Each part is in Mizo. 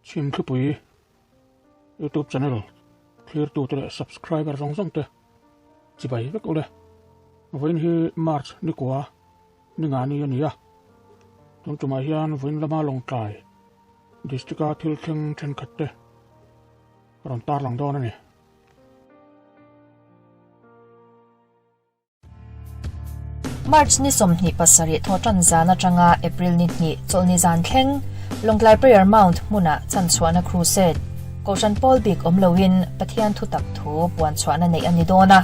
Chhimthlupui YouTube channel thlirtute leh subscriber zawng zawng te chibai vek ule. Vawiin hi March nikua ni nga ni a ni a. Tun tumah hian vawiin lama Lawngtlai district-a thil thleng thenkhat te rawn tarlang dawn a ni. March ni 27 thawhtan zan atanga April ni hnih chawlhni zan thleng Lawngtlai Prayer Mount hmuna chanchhuahna Crusade, Kohhran pawl bik awm loin Pathian thutak thu puanchhuahna neih a ni dawn a,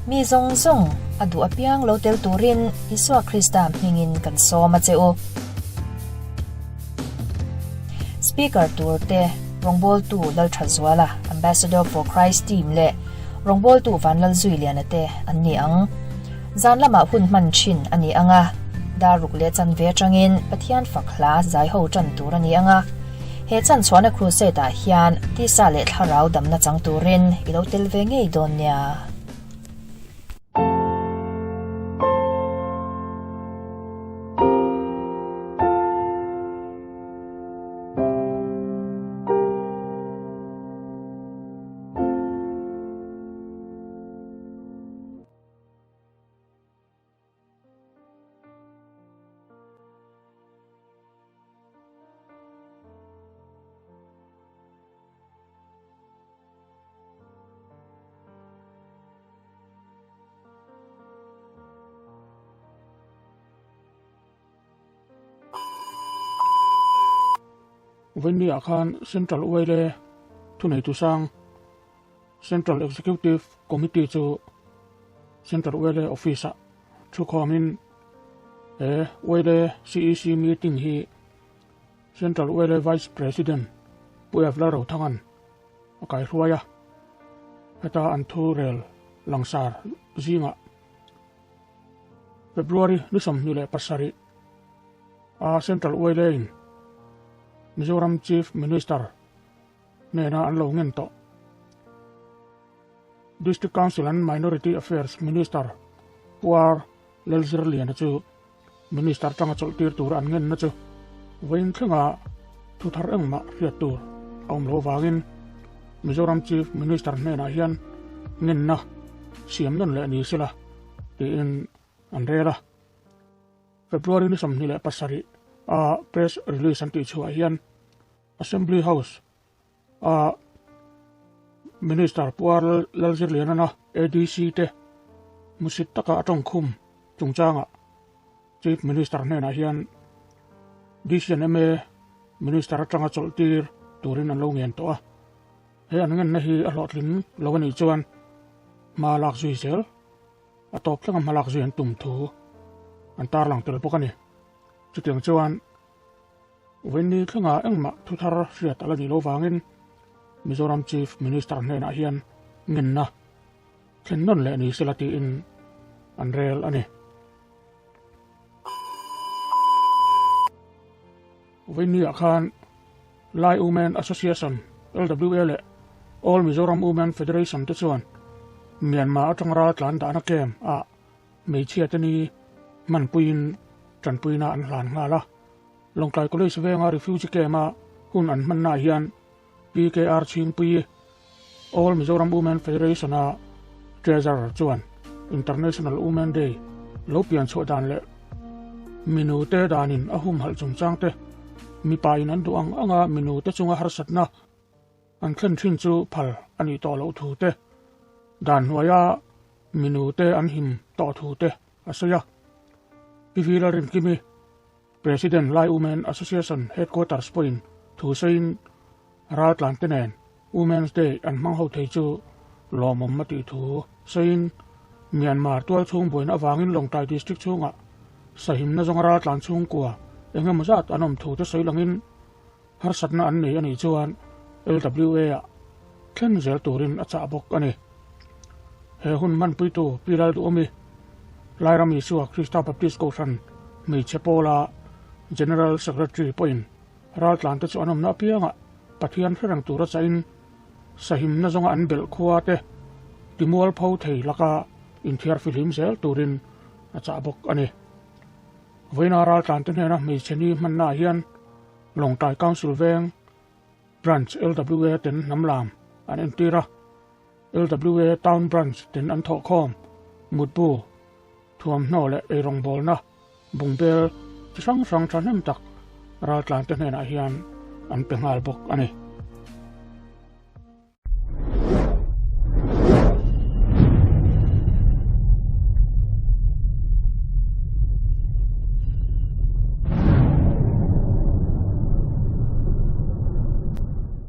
mi zawng zawng a duh apiang lo tel turin Isua Krista hmingin kan sawm a che u. Speaker tur te rawngbawltu Lalthazuala, Ambassador for Christ team leh Rawngbawltu Vanlalzuiliana te an ni ang. Zan lamah hun hman thin a ni ang a, dar ruk leh chanve atangin Pathian fak hla zai ho tan tur a ni ang a. He chanchhuahna crusade ah hian tisa leh thlarau damna chang turin i lo tel ve ngei dawn nia. Vawinia khan Central Uaile thuneitu sang Central Executive Committee chu Central Uaile Office-ah thukhawmin he Uaile CEC meeting hi Central Uaile Vice President Pu Evla Rothangan a kaihruai a, heta an thu rel langsar zingah February ni 27 a Central Uaile-in Mizoram Chief Minister hnena an lo ngen tawh. District Council and Minority Affairs Minister Pu R. Lalzirliana chu Minister tanga chawlhtir tur an ngenna chu vawiin thlenga thu thar engmah hriat tur a awm loh avangin Mizoram Chief Minister hnenah hian ngenna siam nawn leh ni sela tiin an rel a. February ni 27 a press release an tihchhuah hian Assembly House a Minister Pu R Lalzirlianana ADC te musit taka a tawngkhum chungchangah Chief Minister hnenah hian DCNMA Minister atanga chawlhtir turin an lo ngen tawh a. He an ngenna hi a hlawhtling lo a nih chuan hma lak zui zel a tawp thleng a hma lak zui an tum thu an tarlang tel bawk a ni. Chutiang chuan Vawiinni thlengah engmah thu thar hriat a la nih loh vangin Mizoram Chief Minister hnenah hian ngenna thlen nawn leh ni sela tiin an rel a ni. Vawiinni-ah khan Lai Women Association, LWA, leh All Mizoram Women Federation te chuan Myanmar atang raltlan dahna camp ah hmeichhia te ni hmanpuiin tanpuina an hlan nghal a. Lawngtlai College venga Refugee Camp-a hun an hmannaah hian PKR Chhingpui, All Mizoram Women Federation-a Treasurer chuan International Women Day lo pian chhuah dan leh minute danin a humhalh chungchang te, mipain an duh ang anga minute chunga harsatna an thlen thin chu phal a nih tawh loh thu te, dan hnuaia minute an him tawh thu te a sawi a. Pi Lalrinkimi. President Lai Women Association Headquarters pawhin thu sawiin raltlan te nen Women's Day an hmang ho thei chu lawmawm a tih thu sawiin Myanmar tualchhung buaina avangin Lawngtlai District chhungah sahimna zawnga raltlan chhungkua eng emaw zat an awm thu te sawi langin harsatna an nei a nih chuan LWA-ah thlen zel turin a chah bawk a ni. He hun hmanpuitu Pi Lalduhawmi, Lairam Isua Krista Baptist Kohhran hmeichhe pawla General Secretary pawhin raltlante chu an awmna apiangah Pathian hre reng tura chahin sahimna zawnga an belh khua te timualpho thei laka inthiar fihlim zel turin a chah bawk a ni. Vawiina raltlante hnena hmeichhe ni hmannaah hian Lawngtlai Council veng. Branch LWA ten hnam lam an entir a, LWA Town Branch ten an thawhkhawm, mutbu, thuamhnaw leh eirawngbawlna bungbel chi hrang hrang thahnem tak raltlante hnenah hian an pe nghal bawk a ni.